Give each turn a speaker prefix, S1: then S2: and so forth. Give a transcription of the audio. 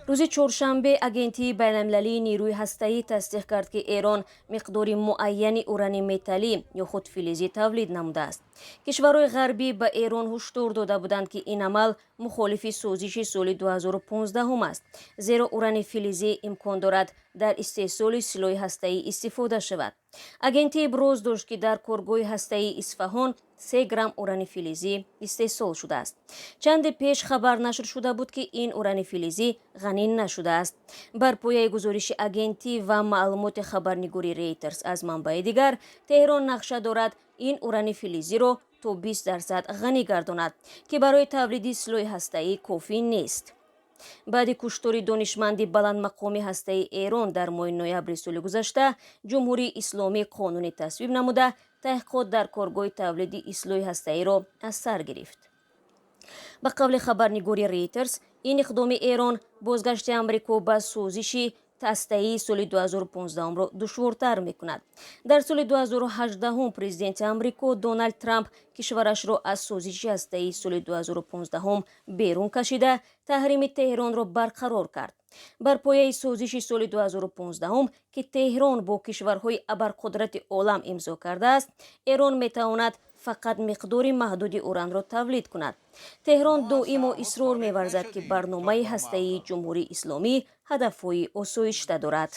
S1: Рӯзи чоршанбе Агентии байналмилалии нерӯи ҳастаӣ тасдиқ кард, ки Эрон миқдори муайяни урани металлӣ ё худ филизӣ тавлид намудааст. Кишварҳои ғарбӣ ба Эрон ҳушдор дода буданд, ки ин амал мухолифи созиши соли 2015 аст, зеро урани филизӣ имкон дорад дар истеҳсоли силоҳи ҳастаӣ истифода шавад. Агентӣ иброз дошт, ки дар коргоҳи ҳастаии Исфаҳон 3 грамм урани филизӣ истеҳсол шудааст. Чанде пеш хабар нашр шуда буд, ки ин урани филизӣ ғанӣ нашудааст. Бар пояи гузориши агентӣ ва маълумоти хабарнигори Рейтерс аз манбаи дигар, Теҳрон нақша дорад ин урани филизиро то 20% ғанӣ гардонад, ки барои тавлиди силоҳи ҳастаӣ кофӣ нест. Баъди куштори донишманди баландмақоми ҳастаи Эрон дар моҳи ноябри соли гузашта, Ҷумҳурии Исломӣ қонуне тасвиб намуда, таҳқиқот дар коргоҳи тавлиди силоҳи ҳастаиро аз сар гирифт. Ба қавли хабарнигори Рейтерс, ин иқдоми Эрон бозгашти Амрико ба созиши ҳастаии соли 2015-ро душвортар мекунад. Дар соли 2018 президенти Амрико Доналд Трамп кишварашро аз созиши ҳастаии соли 2015 берун кашида, таҳрими Теҳронро барқарор кард. Бар пояи созиши соли 2015, ки Теҳрон бо кишварҳои абарқудрати олам имзо кардааст, Эрон метавонад фақат миқдори маҳдуди уранро тавлид кунад. Теҳрон доимо исрор меварзад, ки барномаи ҳастаии Ҷумҳурии Исломӣ ҳадафҳои осоишта дорад.